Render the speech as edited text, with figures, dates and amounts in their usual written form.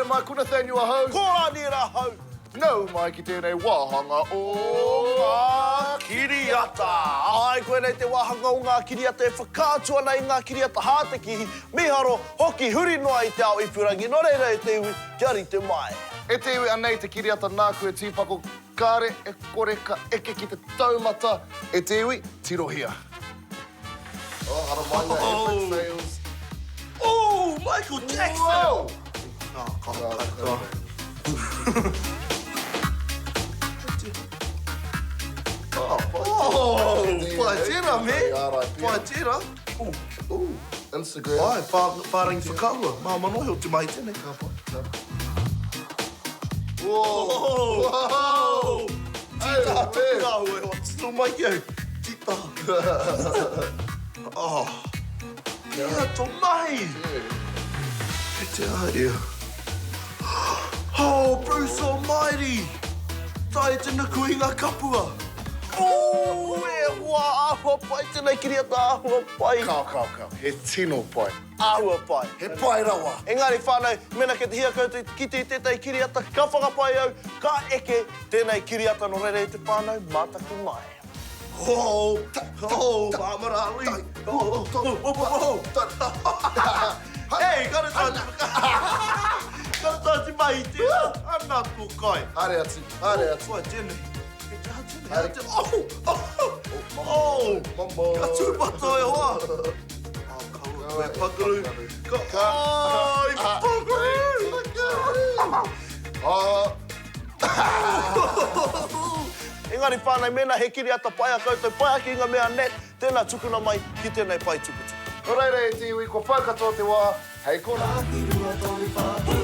Haere mai, ko Nathaniel ahau. Ko Raniera ahau. Nau mai ki tēnei wāhanga o Ngā Kiriata. Āe, koinei te wāhanga o Ngā Kiriata e whakaatu ana i ngā kiriata hātekihi, mīharo hoki huri noa i te ao ipurangi. Nō reira e te iwi, kia rite mai. E te iwi, anei te kiriata nāku e tīpako, kāre e kore ka eke ki te taumata. E te iwi, tirohia. Oh, haramai ngā epic fails. Oh, Michael Jackson! Whoa! Nā, ka, ka, ka. Oh, Oh, pai tērā, me. Pai tērā. Ooh, ooh, Instagram. Ai, whā, whārangi whakaahua. Māmā noa iho te mahi tēnei. Ka pai, ka pai. Whoa! Whoa! Tītaha taku rāhua e hoa, tito mai ki au. Tītaha. Oh. Kia to mahi! Kei te aha ia? Oh, Bruce Almighty! Tae te nuku i nga kapua! Oh, e hoa, āhua pai tenei kiriata, āhua pai. Kao, kao, kao. He tino pai. Āhua pai. He pai rawa. Engari whānau, mena kei te hia koutou kite i tētahi kiriata, ka whakapae au, ka eke tēnei kiriata nō reira e te whānau, mātaku mai. Oh, oh, Muhammad Ali. Oh, oh, oh, oh, oh. Hey, kare tā te Kare tā te mahi tērā. Ana tō kai. Haere atu, haere atu. Wai tēnei. Kei te aha tēnei. Haere. Oh, oh, oh. Mama. Ka tūpato e hoa. Oh, kaua koe pakaru. Ka, oh, i pakaru. Oh. Engari whānau, mēnā he kiriata pai a koutou, pai ake i ngā mea net, tēnā tukuna mai ki tēnei pae tukutuku. Nō reira e te iwi, kua pau katoa te wā, hei konā. 1, 2, 3, 4.